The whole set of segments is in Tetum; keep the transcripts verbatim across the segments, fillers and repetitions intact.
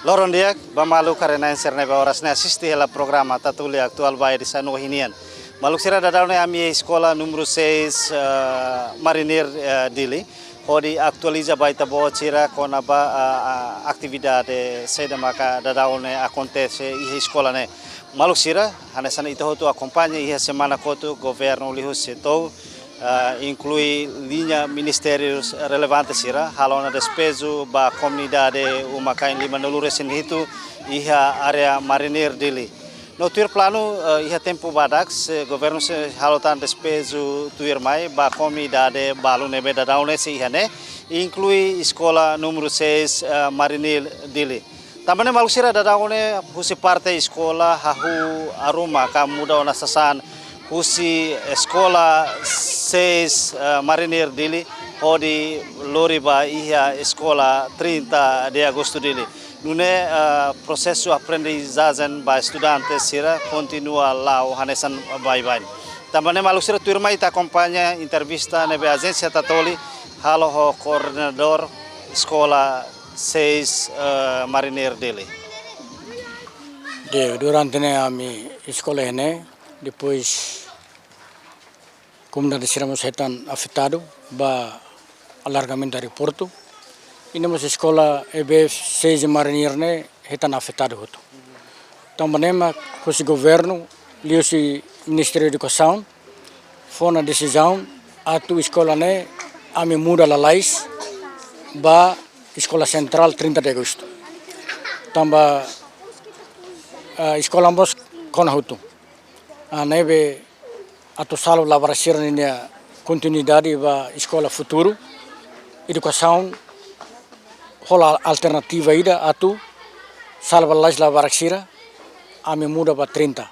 Loron di'ak ba maluk karenain sira ne'ebé oras ne'e asiste hela programa Tatoli Atuál ba edisaun ohin nian. Maluk sira, daudaun ne'e ami eskola númeru seis, eh, Marinir, eh, Dili, hodi atualiza ba ita-boot sira kona-ba, ah, ah, atividade saida maka daudaun ne'e akontese iha eskola ne'e. Maluk sira, hanesan ita hotu akompaña iha semana kotuk governu liuhusi SEATOU, ah, inklui liña ministériu relevante sira, halo ona despeju ba komunidade uma-kain limanulu-resin-hitu iha área Marinir Dili. No tuir planu, eh, iha tempu badak sei governu sei halo tan despeju tuirmai ba komunidade balu ne'ebé daudaun ne'e sei iha ne'e, inklui eskola númeru seis, eh, Marinir Dili. Tanba ne'e maluk sira, daudaun ne'e husi parte eskola hahú arruma ka muda ona sasán husi eskola seis, eh, Marinir Dili hodi lori ba iha eskola trinta de Agosto Dili. Nune'e, eh, prosesu aprendizajen ba estudante sira kontinua la'o hanesan baibain. Tanba ne'e maluk sira, tuirmai ita akompaña entrevista ne'ebé ajénsia Tatoli halo ho koordenadór eskola seis, eh, Marinir Dili. De, durante ne'e ami eskola ne'e, depois komunidade sira mós hetan afetadu ba alargamentu aeroportu. I ne'e mós eskola E B F seis Marinir ne'e hetan afetadu hotu. Tanba ne'e mak husi governu, liuhusi Ministériu Edukasaun, fó ona desizaun atu eskola ne'e ami muda lalais ba eskola sentrál trinta de Agosto. Tanba, ah, eskola mós kona hotu. Ah, ne'ebé atu salva labarik sira-nia kontinuidade ba eskola futuru, edukasaun hola alternativa ida atu salva lalais labarik sira, ami muda ba trinta.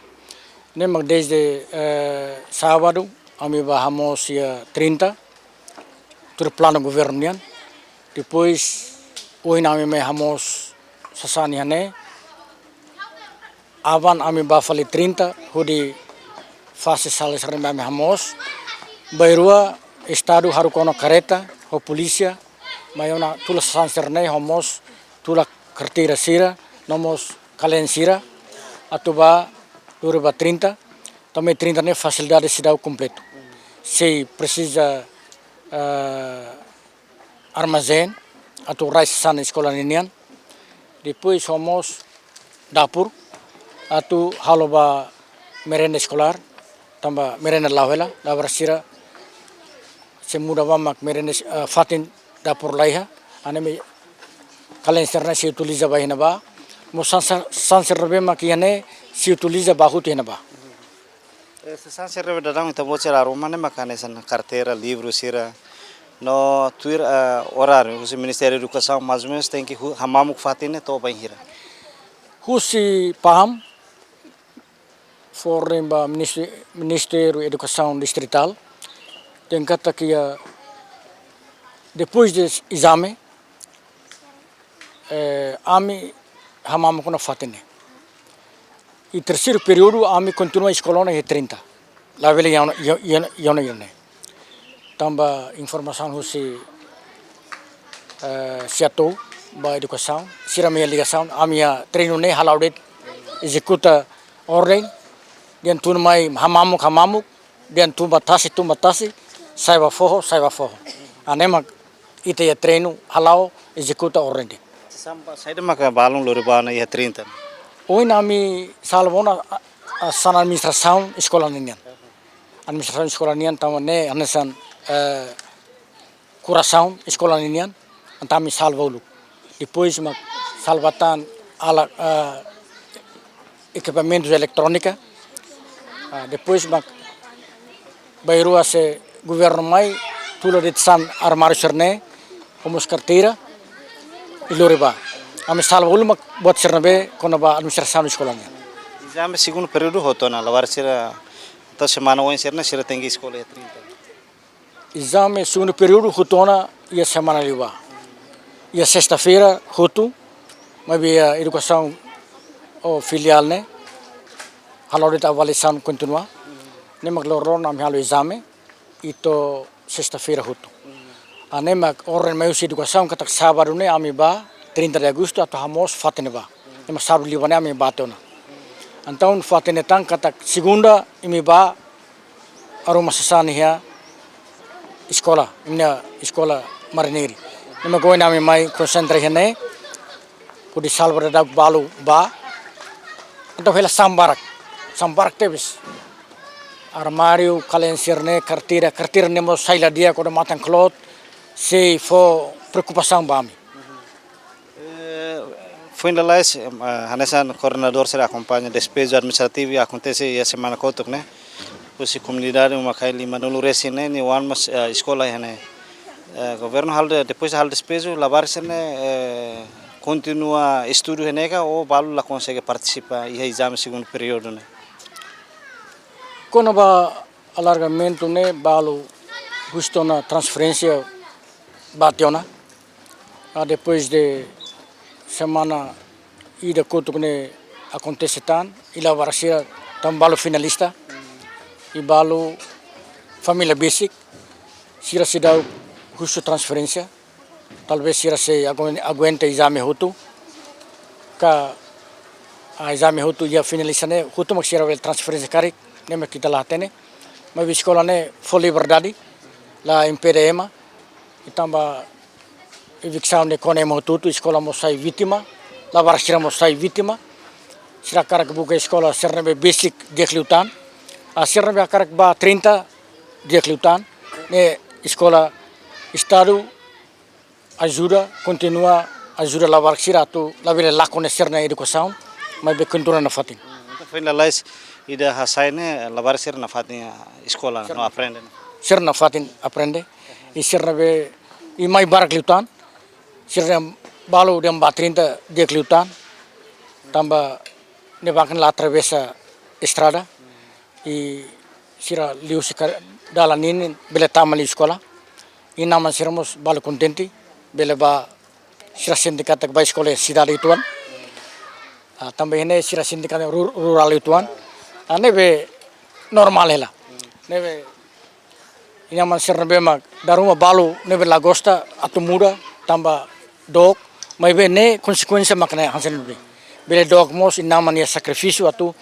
Ne'e mak desde, eh, sábadu, ami bá hamoos iha trinta, tuir planu governu nian. Depois, ohin ami mai hamoos sasán iha ne'e. Aban ami bá fali trinta, hodi fase sala sira-ne'e ami hamoos. Bainrua, Estadu haruka ona karreta, ho polísia, mai ona tula sasán sira-ne'e, hamoos tula karteira sira, no mós kalen sira, atu bá lori ba trinta, tanba trinta ne'e fasilidade seidauk kompletu. Sei presiza, eh, armazén, atu rai sasán eskola ninian. Depois hamoos dapur, atu halo ba merenda eskolár, tanba merenda la'o hela, labarik sira sei muda ba mak merenda, eh, fatin dapur laiha, hanesan ami kalen sira-ne'e sei utiliza ba iha ne'ebá, mós sasán, sasán sira ne'ebé mak iha ne'e sei utiliza ba hotu iha ne'ebá. Eh, sasán sira ne'ebé daudaun ita-boot sira arruma ne'e mak hanesan karteira, livru sira, no tuir, eh, oráriu, husi Ministériu Edukasaun, mais ou menus, tenke hu-, hamamuk fatin ne'e to'o bainhira? Husi PAHAM, foin ba Ministri-, Ministériu Edukasaun Distritál, tenke katak iha, depois de ezame, eh, ami hamamuk ona fatin ne'e. I terseiru períodu ami kontinua eskola ona iha trinta. Labele iha ona, iha, iha, iha ona, iha ona. Tanba informasaun husi, eh, SEATOU ba edukasaun, sira-nia ligasaun, ami iha treinu ne'e hala'o de'it ezekuta orden, dehan tun mai hamamuk, hamamuk, dehan tun ba tasi, tun ba tasi, sai ba foho, sai ba foho. Hanesan mak ita iha treinu hala'o ezekuta orden de'it. Sasán ba saida maka balun lori ba ona iha trinta? Ohin ami salva ona, a, a, sasán administrasaun eskola ninian. Administrasaun eskola nian tanba ne'e hanesan, eh, korasaun eskola ninian, entaun ami salva uluk. Depois mak salva tan ala, eh, ekipamentus eletrónika. Ah, depois mak bainrua se governu mai, tula de'it sasán armáriu sira-ne'e, ho mós karteira, i lori ba. Ami salva uluk mak buat sira ne'ebé kona-ba administrasaun eskola nian. Ezame segundu períodu hotu ona, labarik sira, entaun semana oin sira-ne'e sira tenke eskola iha trinta. Ezame segundu períodu hotu ona iha semana liubá. Iha sesta-feira hotu, maibé iha edukasaun ou filiál ne'e hala'o de'it avaliasaun kontinua. Ne'e mak loron-loron ami halo ezame, i to'o sesta-feira hotu. Hanesan mak orden mai husi edukasaun katak sábadu ne'e ami bá, trinta de agosto atu hamoos fatin ne'ebá. Ne'e mak sábadu liubá ne'e ami bá tiha ona. Entaun fatin ne'e tan katak segunda imi bá arruma sasán iha eskola, imi-nia eskola Marinir. Ne'e mak ohin ami mai konsentra iha ne'e, hodi salva daudaun balu bá. Entaun hela sasán barak, sasán barak tebes. Armáriu, kalen sira-ne'e, karteira, karteira ne'e mós sai la di'ak, odamatan kloot, sei fó preokupasaun ba ami. Eh, foin lalais, eh, hanesan koordenadór sira akompaña despeju administrativu akontese iha semana kotuk ne'e. Husi komunidade uma-kain limanulu resin ne'e, nia oan mós, eh, eskola iha ne'e. Eh, governu halo de-, depois de halo despeju, labarik sira-ne'e, eh, kontinua estudu iha ne'e ka ou balu la konsege partisipa iha ezame segundu períodu ne'e? Kona-ba alargamentu ne'e balu husi tiha ona transferénsia bá tiha ona. Ah, depois de semana ida kotuk ne'e akontese tan, i labarik sira tan balu finalista, i balu família besik, sira seidauk husu transferénsia, talvés sira sei agu-, aguenta ezame hotu, ka, ah, ezame hotu iha finalista ne'e, hotu mak sira bele transferénsia karik, ne'e mak ita la hatene, maibé eskola ne'e fó liberdade, la impede ema, i tanba eviksaun ne'e kona ema hotu-hotu, eskola mós sai vítima, labarik sira mós sai vítima. Sira hakarak buka eskola sira ne'ebé besik di'ak liután. Ah, sira ne'ebé hakarak bá trinta di'ak liután. Ne'e eskola Estadu ajuda, kontinua ajuda labarik sira atu labele lakon sira-nia edukasaun, maibé kontinua nafatin. Hmm, entaun foin lalais ida hasai ne'e labarik sira nafatin, ah, eskola, sira no aprende. Sira nafatin aprende. I sira ne'ebé, i mai barak liután, sira balu dehan bá trinta di'ak liután, tanba ne'ebá kan la atravesa estrada, i sira liuhusi ka-, dalan ninin bele tama liu eskola, i inan-aman sira mós balu kontente, bele bá, sira sente katak bá eskola iha sidade uitoan, ah, tanba iha ne'e sira sente katak ru-, rurál uitoan, ah, ne'ebé normál hela, ne'ebé inan-aman sira ne'ebé mak dala ruma balu ne'ebé la gosta atu muda tanba dook, maibé ne'e konsekuénsia mak ne'e hanesan ne'e. Bele dook mós inan-aman nia sakrifísiu atu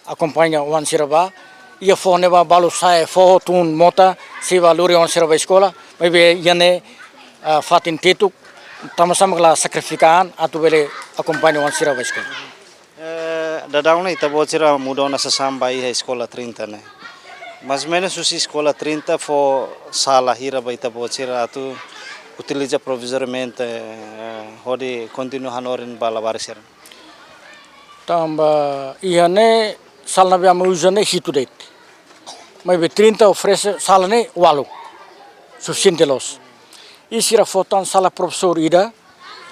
akompaña oan sira bá. Iha foho ne'ebá balu sa'e foho tun mota, sei bá lori oan sira bá eskola, maibé iha ne'e, ah, fatin tetuk, tanba sá mak la sakrifika an atu bele akompaña oan sira bá eskola. Eh, daudaun ne'e ita-boot sira muda ona sasán ba iha eskola trinta ne'e. Mais ou menus husi eskola trinta fó sala hira ba ita-boot sira atu utiliza provizoriamente, eh, hodi kontinua hanorin ba labarik sira? Tanba iha ne'e sala ne'ebé ami uza ne'e hitu de'it. Maibé trinta oferese sala ne'e ualu. Sufisiente loos. I sira fó tan sala profesór ida,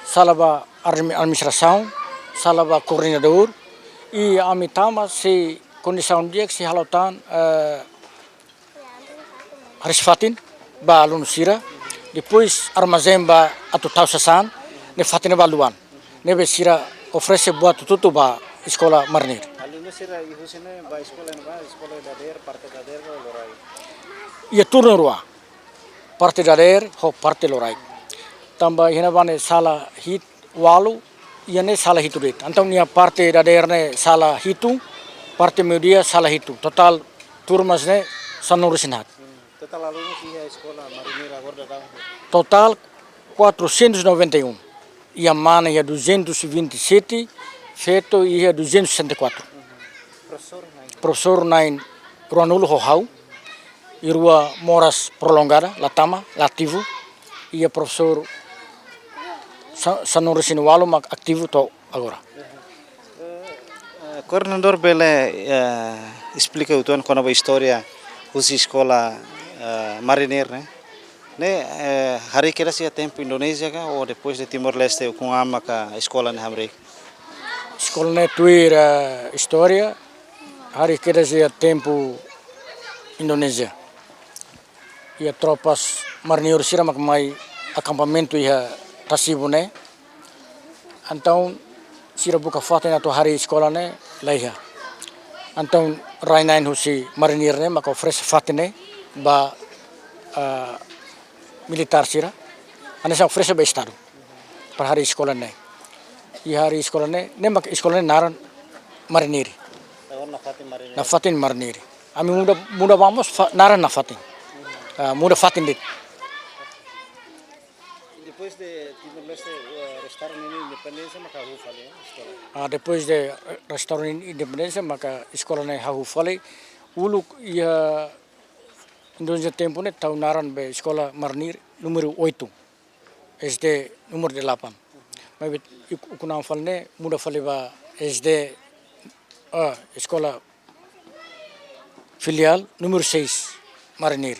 sala ba admi-, administrasaun, sala ba koordenadór, i ami tama sei kondisaun di'ak sei halo tan, eh, hariis-fatin ba alunu sira, depois armazén ba atu tau sasán, ne'e fatin ne'ebá luan. Ne'ebé sira oferese buat hotu-hotu ba eskola Marinir. Alunu sira iha husi ne'e bá eskola ne'ebá, eskola dadeer, parte dadeer ka loraik? Iha turnu rua. Parte dadeer ho parte loraik. Tanba iha ne'ebá ne'e sala hit-, ualu, iha ne'e sala hitu de'it. Entaun iha parte dadeer ne'e sala hitu, parte meiudia sala hitu. Totál turmas ne'e sanulu-resin-haat. Hmm. Totál alunus iha eskola Marinir agora daudaun? Totál quatrocentos e noventa e um. Iha mane iha duzentos e vinte e sete, feto iha duzentos e sessenta e quatro. Uhum. Profesór na'in? Profesór na'in ruanulu ho ha'u, i rua moras prolongada, la tama, la ativu, i iha profesór sa-, sanulu-resin-ualu mak ativu to'o agora. Eh, eh, koordenadór bele, eh, esplika uitoan kona-ba istória husi eskola, eh, Marinir ne'e? Ne'e, eh, harii kedas iha tempu Indonézia ka, ou depois de Timor-Leste ukun an maka eskola ne'e hamriik? Eskola ne'e tuir, eh, istória, harii kedas iha tempu Indonézia. Iha tropas Marinir sira mak mai akampamentu iha Tasibu ne'e. Entaun sira buka fatin atu harii eskola ne'e la iha. Entaun rai-na'in husi Marinir ne'e maka oferese fatin ne'e ba, ah, militár sira. Hanesan oferese ba Estadu para harii eskola ne'e. Iha área eskola ne'e, ne'e mak eskola ne'e naran Marinir. Naran nafatin Marinir. Nafatin Marinir. Ami muda, muda ba mós fa-, naran nafatin. Ah, muda fatin de'it. Depois de Timor-Leste, eh, restaura ninia independénsia, maka hahú fali, eh, eskola. Ah, depois de, eh, restaura ninia independénsia, maka eskola ne'e hahú fali. Uluk iha Indonézia tempu ne'e tau naran be eskola Marinir número oito, S D número delapan. Maibé uk-, ukun an fali ne'e muda fali ba S D, ah, eskola filiál número seis, Marinir.